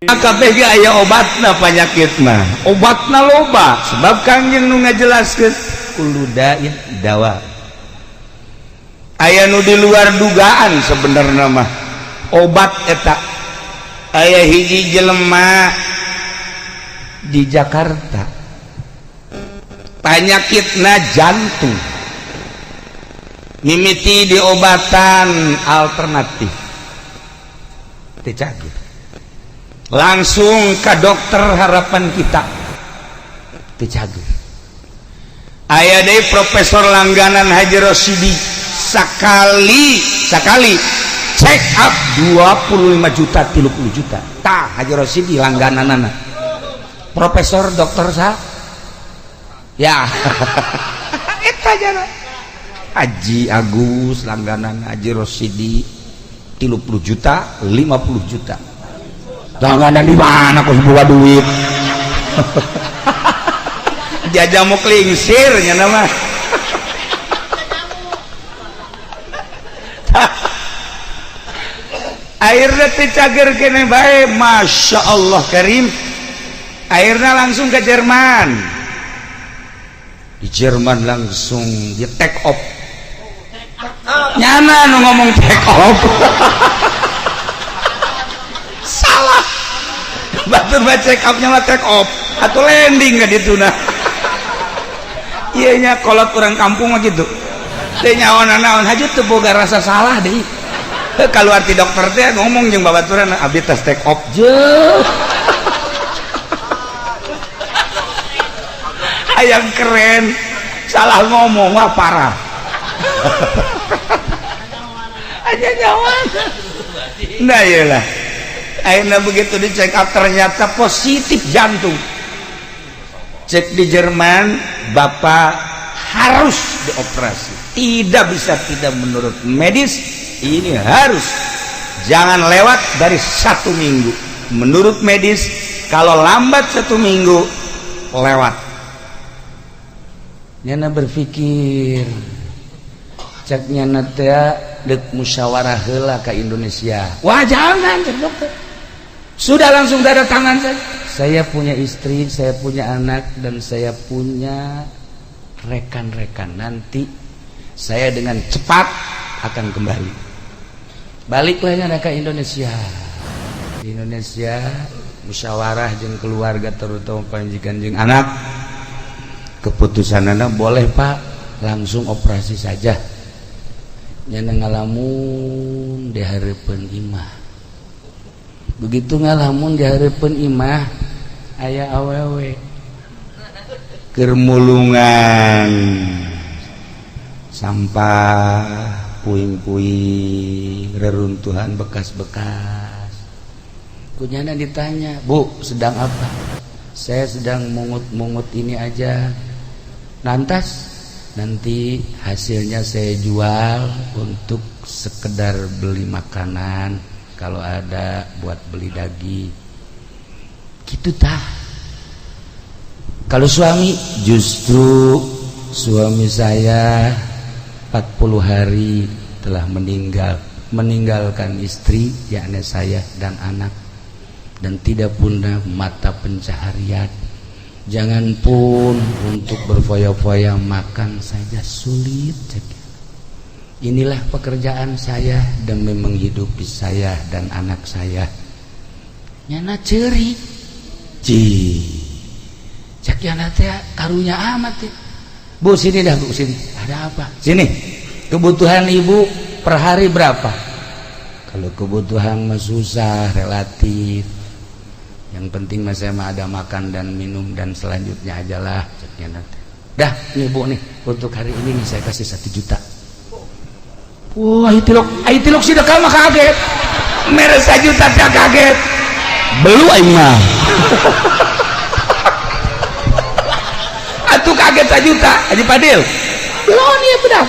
Kabeh ge aya obatna, penyakit mah obatna loba, sebab Kangjeng nu ngajelaskeun kullu da'in dawa. Aya nu di luar dugaan sebenarnya mah obat eta. Aya hiji jelema di Jakarta, penyakitna jantung, mimiti diobatan alternatif teu cageur, langsung ke Dokter Harapan Kita, teu cageur. Aya deui profesor langganan Haji Rosidi, sekali sekali check up 25 juta, 30 juta. Tah, Haji Rosidi langganan profesor dokter sa ya eta jana. Haji Agus langganan Haji Rosidi 30 juta, 50 juta. Langganan di mana kok buka duit jajah mau klingsir nya nama. Akhirnya teu cager kene bae. Masya Allah Karim, akhirnya langsung ke Jerman. Di Jerman langsung di take off. Nyana nu ngomong take off salah, batur mah check up-nya mah take off atau landing ka ditu. Nah, iya nya, kolot orang kampung mah gitu teh, nyawa naon haju teu boga rasa salah deui. Kalau arti dokter teh ngomong jeung babaturan, "Abdi tes take off je." Hayang keren, salah ngomong, wah parah aja nyawa. Nah, iyalah, akhirnya begitu dicek up ternyata positif jantung. Cek di Jerman, "Bapak harus dioperasi, tidak bisa tidak. Menurut medis ini harus, jangan lewat dari satu minggu. Menurut medis kalau lambat satu minggu lewat." Nyana berpikir, cek nyana teh dek musyawarah heula ke Indonesia. "Wah, jangan," cek dokter, "sudah langsung tanda tangan saja. Saya punya istri, saya punya anak, dan saya punya rekan-rekan. Nanti saya dengan cepat akan kembali." Baliklah nyana ke Indonesia. Di Indonesia musyawarah jeung keluarga, terutama pamajikan jeung anak. Keputusan anak, "Boleh, Pak, langsung operasi saja." Nyana ngalamun di hareupeun imah. Begitu ngalamun di hareupeun imah, aya awewe keur mulungan sampah, puing-puing reruntuhan, bekas-bekas. Ku nyana ditanya, "Bu, sedang apa?" "Saya sedang mungut-mungut ini aja. Lantas nanti hasilnya saya jual untuk sekedar beli makanan, kalau ada buat beli daging gitu." Tah, kalau suami, "Justru suami saya 40 hari telah meninggal, meninggalkan istri, yakni saya dan anak, dan tidak punya mata pencaharian. Jangan pun untuk berfoya-foya, makan saja sulit. Inilah pekerjaan saya demi menghidupi saya dan anak saya." Nyana ceri ci, cek nyana teh, karunya amat ya. "Bu, sini dah, Bu, sini. Ada apa sini? Kebutuhan Ibu per hari berapa?" "Kalau kebutuhan mah susah, relatif. Yang penting mas saya mah ada makan dan minum dan selanjutnya aja lah," ceknya nanti. "Dah nih, Bu, nih untuk hari ini nih saya kasih 1 juta." Wah, tilok ayo tilok sih mah kaget, mere 1 juta tak kaget, belu aing mah atuh kaget 1 juta. Haji Padil belum ya bedak.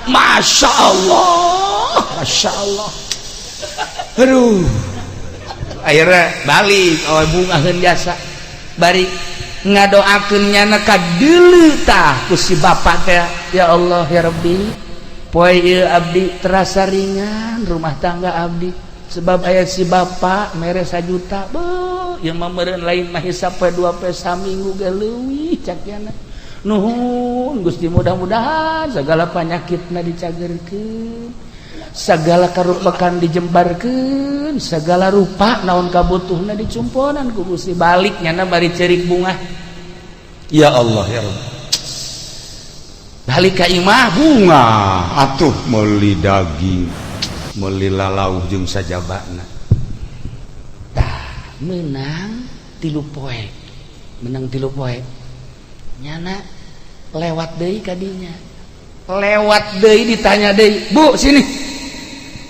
Masya Allah, Masya Allah. Aduh, akhirnya balik. Oh, bungaheun jasa bari ngadoakeun nyana kadeuleu tah ku si bapak teh, "Ya Allah, ya Rabbi, poe ieu abdi terasa ringan rumah tangga abdi." Sebab aya si bapak mere 1 juta, beuh, ieu mah meureun lain mah hisap poe, dua poe, saminggu ge leuwih cak nyana. Nuhun Gusti, mudah-mudahan segala penyakitna dicagerkeun, segala karupekan dijembarkeun, segala rupa naon kabutuhna dicumponan ku Gusti. Balik nyana bari cerik bungah. Ya Allah, ya Rabb. Balik ka imah bungah atuh, meuli daging, meuli lalauh jeung sajabana. Tah, menang 3 poe, menang 3 poe nyana lewat deui kadinya, lewat deui, ditanya deui, "Bu, sini,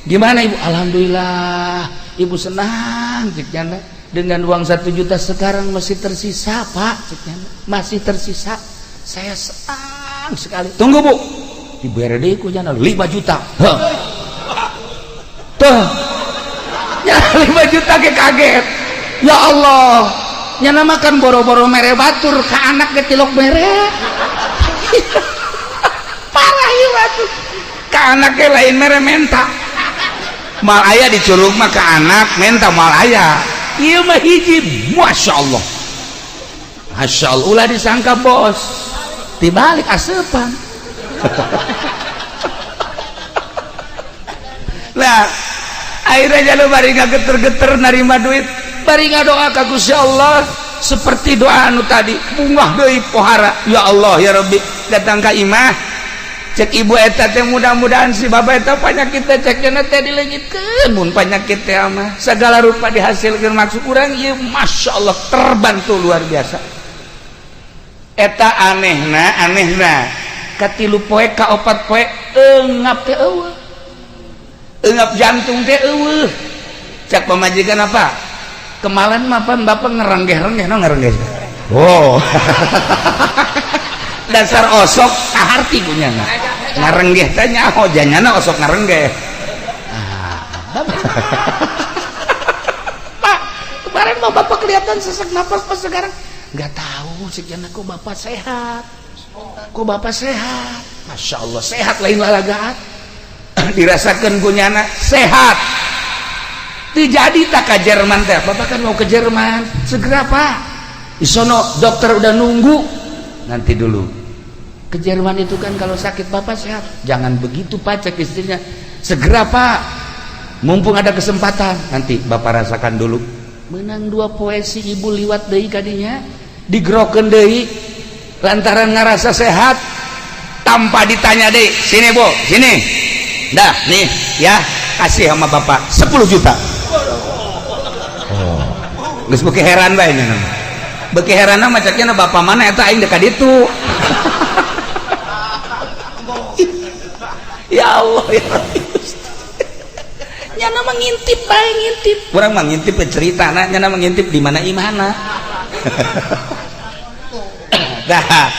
gimana Ibu?" "Alhamdulillah, Ibu senang," cek nyana, "dengan uang 1 juta sekarang masih tersisa, Pak," cek nyana, "masih tersisa, saya senang sekali." "Tunggu, Bu." Dibere deui ku nyana 5 juta. Heh. Tuh ya, 5 juta ke kaget. Ya Allah, nyana makan boro-boro mere batur, ke anak ke tilok mere. Parah ieu batu ke anak ke lain mere menta. Mal aya di curug mah, ke anak menta mal aya. Ieu mah hiji, Masya Allah, Masya Allah. Ulah disangka bos, dibalik asupan. Lah, akhirnya jalu bari geter-geter narima duit, bari ngadoa ka Gusti Allah seperti doa anu tadi, bungah deui pohara. Ya Allah, ya Rabbi. Datang ka imah, cek ibu eta teh, mudah-mudahan si bapak eta penyakit teh, cek cenah teh, dileungitkeun. Mun penyakit teh mah segala rupa dihasilkeun. Maksud urang ieu, Masya Allah, terbantu luar biasa. Eta anehna, anehna katilu poe, ka opat poe, engap teh eueuh, engap jantung teh eueuh. Cek pamajikan, "Apa kemarin mah pan bapak ngerenggeh-renggeh?" No ngerenggeh. Oh, dasar osok kaharti kunyana ngarenggeh teh nyaho janyana osok ngarenggeh. Ah, bapak, Pak, kemarin mau bapak kelihatan sesak napas, pas sekarang nggak tahu sih kok bapak sehat, kok bapak sehat. Masya Allah, sehat lain lalagaan. Dirasakan kunyana sehat. Terjadi tak ke Jerman teh? Bapak kan mau ke Jerman segera, Pak, di sono dokter udah nunggu. "Nanti dulu ke Jerman itu kan kalau sakit, bapak sehat." "Jangan begitu, Pak," cek istrinya, "segera, Pak, mumpung ada kesempatan." Nanti bapak rasakan dulu. Menang 2 poe si ibu liwat deui kadinya, digerokeun deui lantaran ngerasa sehat. Tanpa ditanya deh, "Sini, Bu, sini dah, nih ya, kasih sama bapak 10 juta." Oh, geus beuki heran bae nya, beuki heran mah ceknya, "Bapak mana eta? Aing dekat itu." Ya Allah, ya Rabbi. Nyana mengintip bae, ngintip. Urang mah ngintip ke cerita na, nyana mengintip di mana imana. Dah,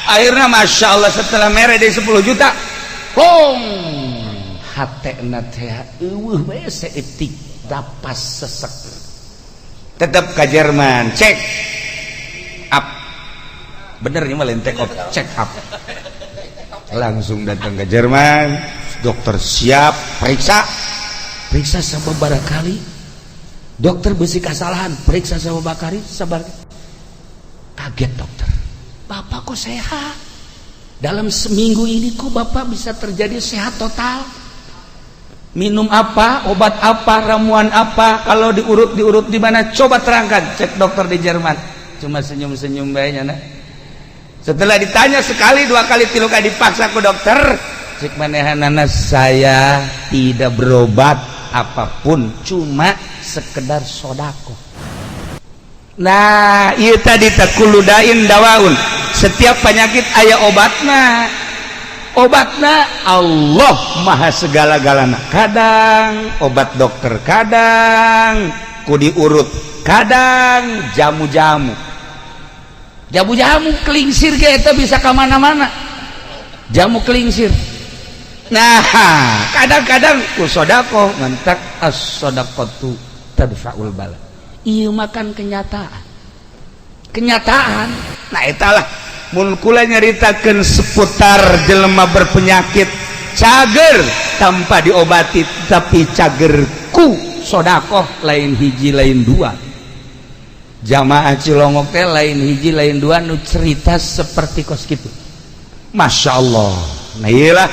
akhirnya Masya Allah, setelah mere di 10 juta, Plong, hatena teh eueuh bae saeutik, dapas sesek. Tetap ke Jerman check up. Bener nih, malah take off, check up. Langsung datang ke Jerman, dokter siap periksa. Periksa sababaraha kali dokter, besi kesalahan periksa sama bakari sabar. Kaget dokter, "Bapak kok sehat? Dalam seminggu ini kok bapak bisa terjadi sehat total? Minum apa, obat apa, ramuan apa, kalau diurut diurut di mana, coba terangkan," cek dokter di Jerman. Cuma senyum-senyum bae nah. Setelah ditanya sekali, dua kali, tilu kali, dipaksa ke dokter, cek manehanana, "Saya tidak berobat apapun, cuma sekedar sodako." Nah, iya tadi kullu dain dawaun, setiap penyakit aya obatna. Obatna Allah maha segala-galana. Kadang obat dokter, kadang ku diurut, kadang jamu-jamu. Jamu-jamu kelingsir ge eta bisa ke mana-mana, jamu kelingsir. Nah, kadang-kadang ku sodako ngentak as-sodaqatu tadfa'ul bala. Iya, makan kenyataan, kenyataan. Nah, italah mun kula nyaritakeun seputar jelema berpenyakit cager tanpa diobati, tapi cager ku Sodakoh lain hiji lain dua, jamaah Cilongok teh lain hiji lain dua nu cerita seperti kos gitu. Masya Allah. Nah, iyalah,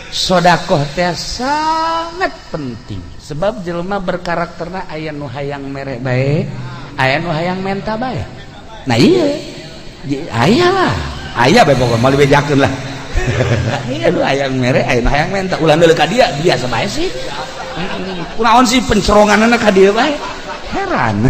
sodakoh teh sangat penting, sebab jelma berkarakterna aya nu hayang mere bae, aya nu hayang menta bae. Nah iya, aya lah, aya bae, pokoknya mau dibejakeun lah. Aya nu hayang mere, aya nu hayang menta. Ulah deuleu ka dia, biasa bae sih. Kunaon sih penceronganna ka dieu bae, heran.